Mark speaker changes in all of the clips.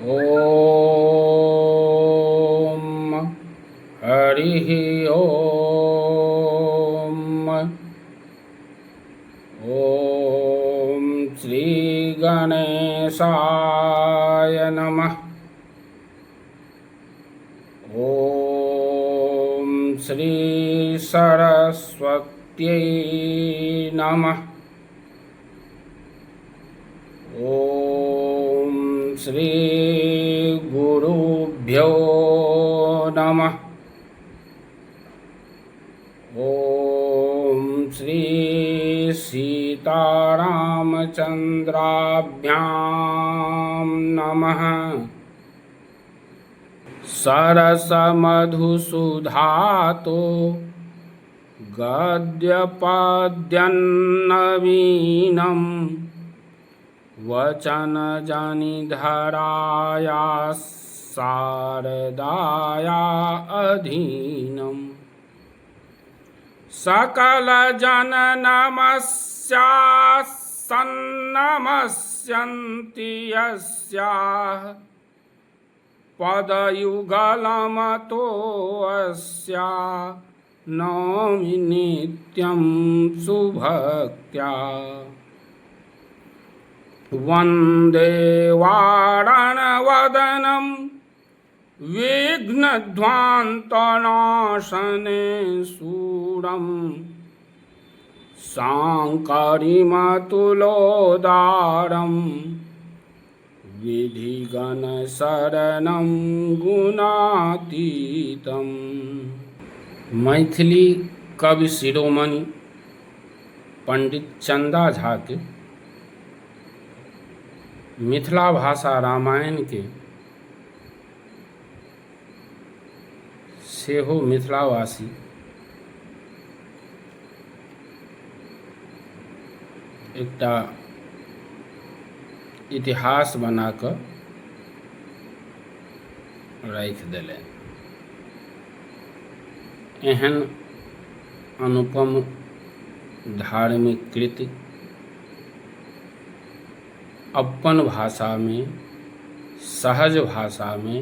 Speaker 1: ॐ हरिः ॐ। ॐ श्रीगणेशाय नमः। ॐ श्री सरस्वत्यै नमः। ॐ श्री गुरुभ्यो नमः। ॐ श्री सीतारामचन्द्राभ्यां नमः। सरसमधुसुधातो गद्यपद्यन्नवीनं वचनजनिधराया शारदाया अधीनम्। सकल जन नमस्या सन्नमस्यन्ति यस्याः पदयुगलमतोऽस्या नौमि नित्यं सुभक्त्या। वन्दे वारणवदनं विघ्नध्वान्तनाशने शूरं शाङ्करीमतुलोदारं विधिगणशरणं गुणातीतम्। मैथिली कवि शिरोमणि पंडित चन्दा झाके मिथिला भाषा रामायणके सेहो मिथिलावासी एकटा इतिहास बना कऽ राखि देलनि। एहन अनुपम धार्मिक कृति अपन भाषामे, सहज भाषामे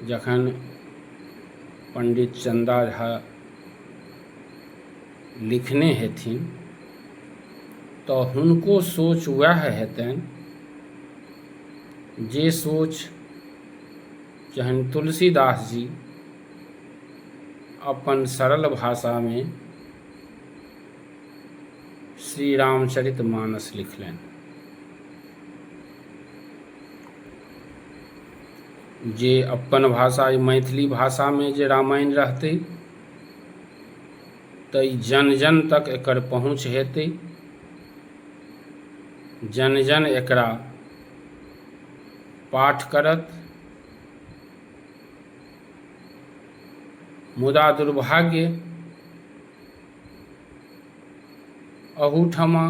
Speaker 1: जखन पण्डित चन्दा झा लिखने हेथिन तऽ हुनको सोच उएह हेतनि जे सोच जहन तुलसीदास जी अपन सरल भाषामे श्री रामचरित मानस लिखलनि, जे अपन भाषा मैथिली भाषामे जे रामायण रहतै तऽ ई जन जन तक एकर पहुँच हेतै, जन जन एकरा पाठ करत। मुदा दुर्भाग्य अहूठमा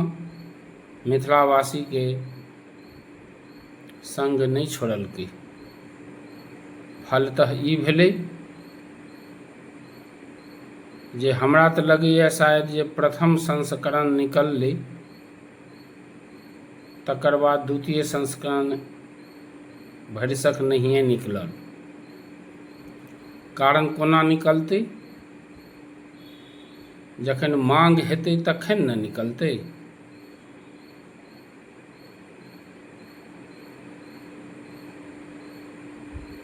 Speaker 1: मिथिलावासीके सङ्ग नहि छोड़लकै। फलतः ई भेलै जे हमरा तऽ लगैए शायद जे प्रथम संस्करण निकललै तकर बाद द्वितीय संस्करण भरिसक नहिए निकलल। कारण कोना निकलतै, जखन माँग हेतै तखन ने निकलतै।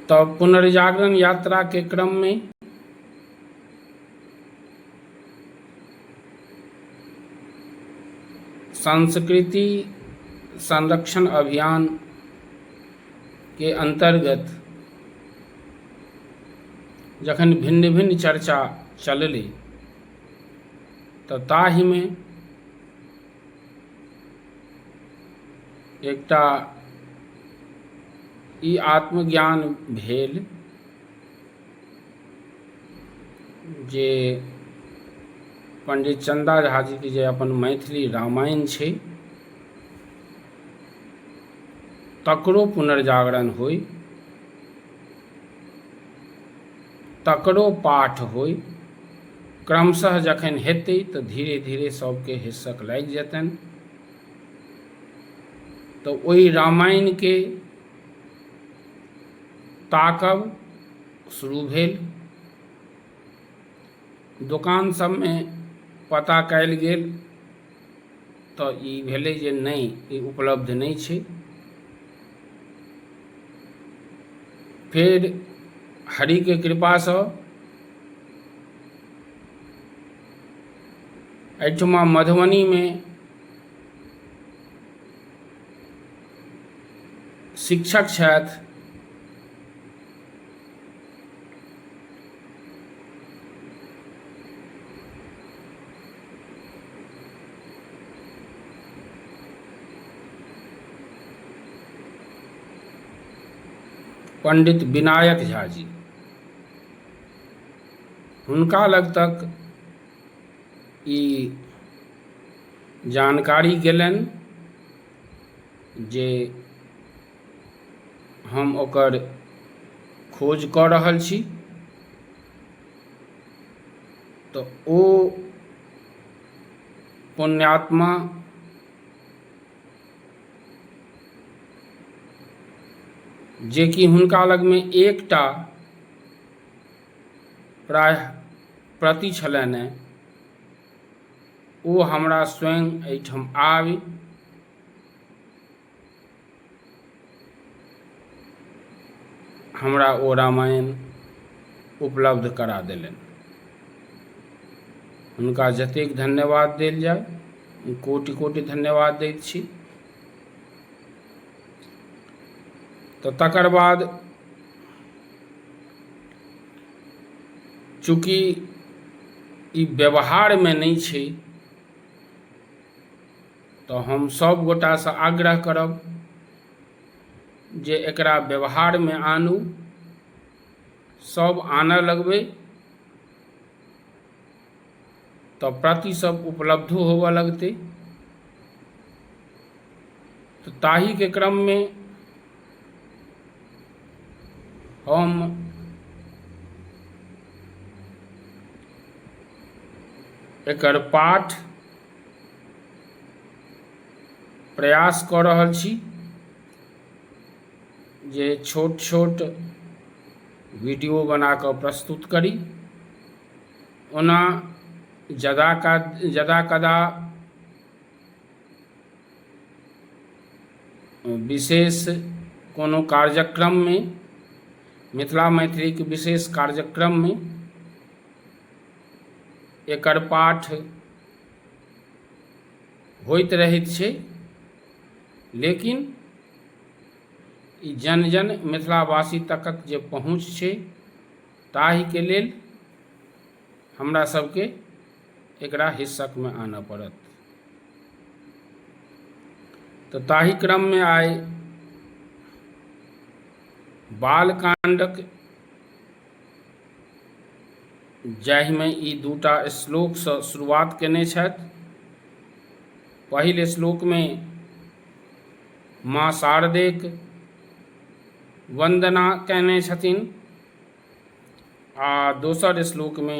Speaker 1: तऽ पुनर्जागरण यात्राके क्रममे संस्कृति संरक्षण अभियानके अन्तर्गत जखन भिन्न भिन्न चर्चा चललै तऽ ताहिमे एकटा ई आत्मज्ञान भेल जे पण्डित चन्दा झा जीके जे अपन मैथिली रामायण छै तकरो पुनर्जागरण होइ, तकरो पाठ होइ। क्रमशः जखन हेतै तऽ धीरे धीरे सभके हिस्सक लागि जेतनि। तऽ ओहि रामायणके ताकब शुरू भेल। दोकान सभमे पता कयल गेल तऽ ई भेलै जे नहि, ई उपलब्ध नहि छै। फेर हरिके कृपासँ एहिठुमा मधुबनीमे शिक्षक छथि पण्डित विनायक झा जी, हुनका लग तक ई जानकारी गेलनि जे हम ओकर खोज कऽ रहल छी। तऽ ओ पुण्यात्मा जेकि हुनका लगमे एकटा प्रायः प्रति छलनि हेँ, ओ हमरा स्वयं एहिठाम आबि हमरा ओ रामायण उपलब्ध करा देलनि। हुनका जतेक धन्यवाद देल जाय, कोटि कोटि धन्यवाद दैत छी। तऽ तकर बाद चूँकि ई व्यवहारमे नहि छै, तऽ हम सभ गोटासँ आग्रह करब जे एकरा व्यवहारमे आनू। सभ आनय लगबै तऽ प्रति सभ उपलब्धो होबय लगतै। तऽ ताहिके क्रममे हम एकर पाठ प्रयास कऽ रहल छी जे छोट छोट वीडियो बना कऽ प्रस्तुत करी। ओना जदा का जदा कदा विशेष कोनो कार्यक्रममे, मिथिला मैथिलीके विशेष कार्यक्रममे एकर पाठ होइत रहैत छै, लेकिन ई जन जन मिथिलावासी तकक जे पहुँच छै, ताहिके लेल हमरा सभके एकरा हिस्सकमे आनऽ पड़त। तऽ ताहि क्रममे आइ बालकाण्डक, जाहिमे ई दूटा श्लोकसँ शुरुआत कयने छथि। पहिल श्लोकमे माँ शारदेक वन्दना कयने छथिन आ दोसर श्लोकमे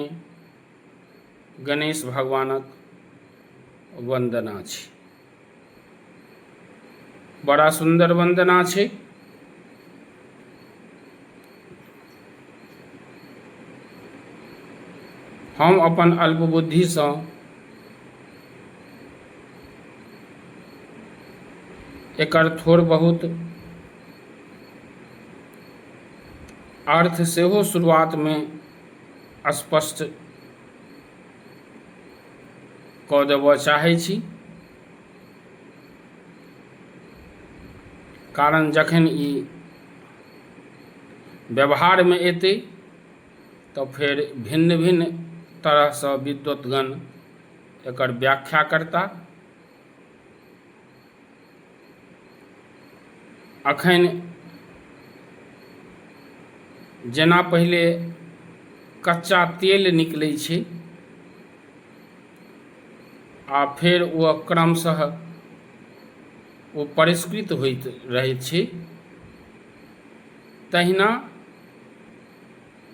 Speaker 1: गणेश भगवानक वन्दना छै। बड़ा सुन्दर वन्दना छै। हम अपन अल्प बुद्धिसँ एकर थोड़ बहुत अर्थ सेहो शुरुआतमे स्पष्ट कऽ देबऽ चाहै छी, कारण जखन ई व्यवहारमे एतै तऽ फेर भिन्न भिन्न तरहसँ विद्वतगण एकर व्याख्या करता। एखन जेना पहिले कच्चा तेल निकलै छै आ फेर ओ क्रमशः ओ परिष्कृत होइत रहै छै, तहिना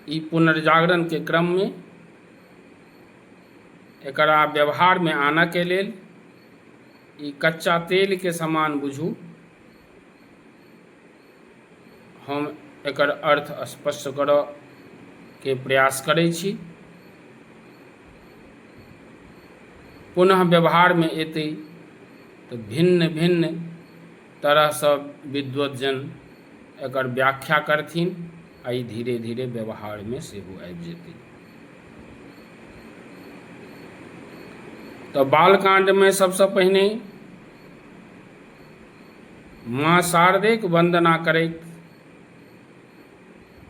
Speaker 1: ई पुनर्जागरणके क्रममे एकरा व्यवहारमे आनऽके लेल ई कच्चा तेलके समान बुझू। हम एकर अर्थ स्पष्ट करऽके प्रयास करै छी। पुनः व्यवहारमे एतै तऽ भिन्न भिन्न तरहसँ विद्वज्जन एकर व्याख्या करथिन आ ई धीरे धीरे व्यवहारमे सेहो आबि जेतै। तऽ बालकाण्डमे सभसँ पहिने माँ शारदेक वन्दना करैत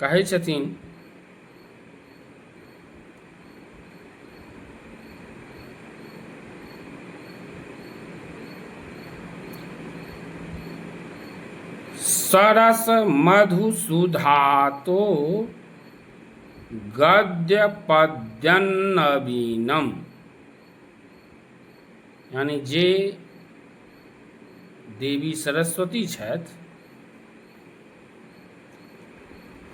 Speaker 1: कहै छथिन, सरस मधुसुधातो गद्य पद्यन्नवीनम, यानी जे देवी सरस्वती छथि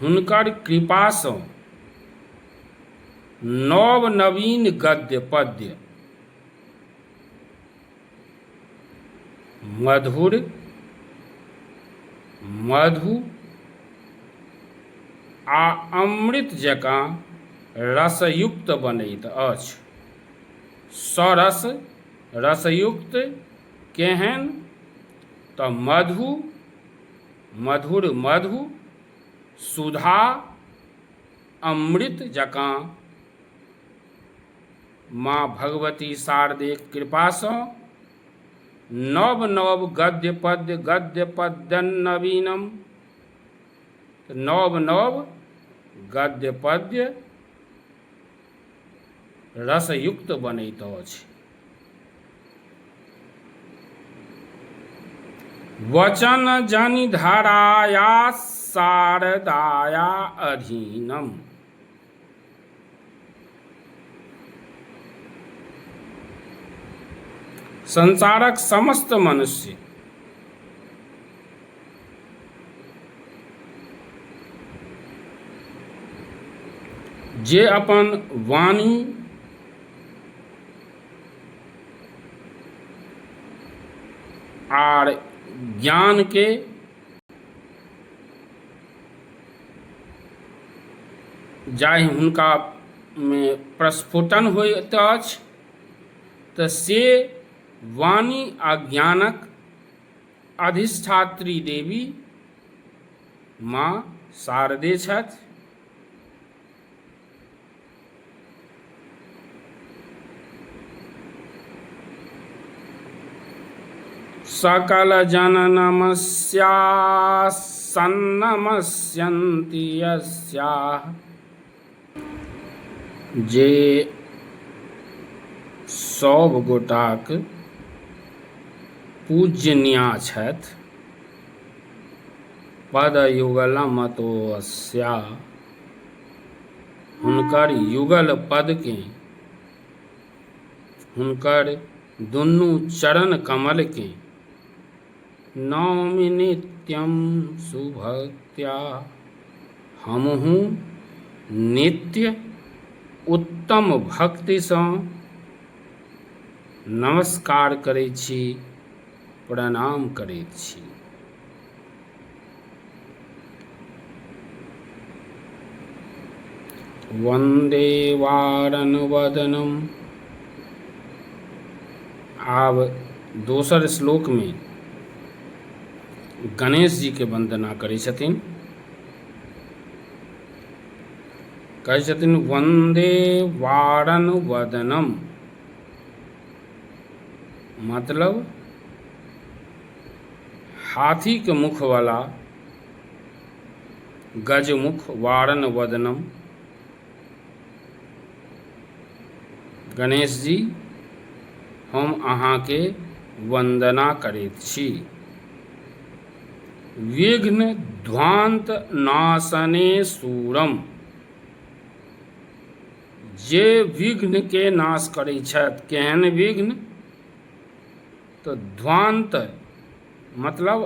Speaker 1: हुनकर कृपासँ नव नवीन गद्य पद्य मधुर मधु आ अमृत जकाँ रसयुक्त बनैत अछि। सरस रसयुक्त केहन तऽ मधु मधुर मधु सुधा अमृत जकाँ माँ भगवती शारदेक कृपासँ नव नव गद्य पद्य गद्य पद्यन्नवीनम, नव नव गद्य पद्य रसयुक्त बनैत अछि। वचन जनि धराया शारदाया अधीनम, संसारक समस्त मनुष्य जे अपन वाणी आर ज्ञानके जाहि हुनकामे प्रस्फुटन होइत अछि तऽ से वाणी आ ज्ञानक अधिष्ठात्री देवी माँ शारदे छथि। सकल जन नमस्या सन्नमस्यन्ति यस्याः, जे सभ गोटाक पूजनीया छथि, पदयुगलमतोऽस्या, हुनकर युगल पदकेँ, हुनकर दुनू चरण कमलकेँ, नौमि नित्यं सुभक्त्या, हमहूँ नित्य उत्तम भक्तिसँ नमस्कार करै छी, प्रणाम करैत छी। वन्दे वारणवदनम। आब दोसर श्लोकमे गणेश जीके वन्दना करै छथिन। कहै छथिन वन्दे वारणवदनम, मतलब हाथीके मुखवला गजमुख वारण वदनम। गणेश जी, हम अहाँके वन्दना करैत छी। विघ्न ध्वान्त नाशने सूरम, जे विघ्नके नाश करै छथि। केहन विघ्न? तऽ ध्वान्त मतलब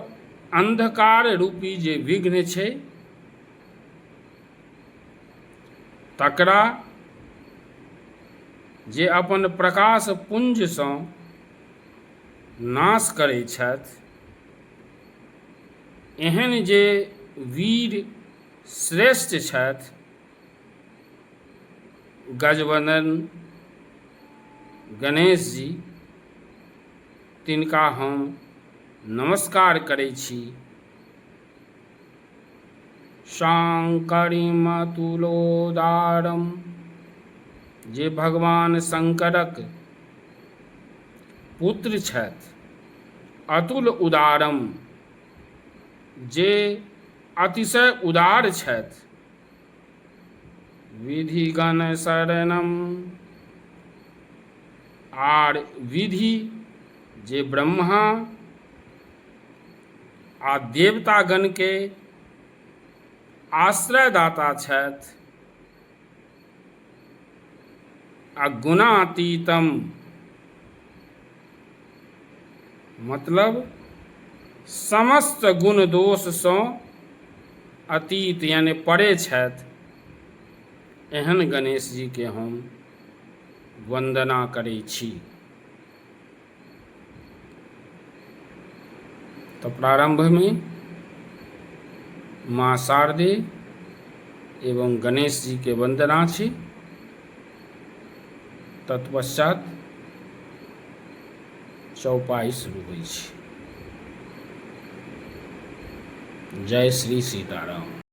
Speaker 1: अन्धकार रूपी जे विघ्न छै तकरा जे अपन प्रकाश पुञ्जसँ नाश करै छथि, एहन जे वीर श्रेष्ठ छथि गजवदन गणेश जी, तिनका हम नमस्कार करै छी। शाङ्करिमतुलोदारम, जे भगवान शङ्करक पुत्र छथि, अतुल उदारम, जे अतिशय उदार छथि, विधिगण शरणम, आर विधि जे ब्रह्मा आ देवतागणके आश्रयदाता छथि, आ गुणातीतम मतलब समस्त गुण दोषसँ अतीत यानि परे छथि, एहन गणेश जीके हम वन्दना करै छी। तऽ प्रारम्भमे माँ शारदे एवं गणेश जीके वन्दना छी। तत्पश्चात चौपाइ शुरू होइ छै। जय श्री सीताराम।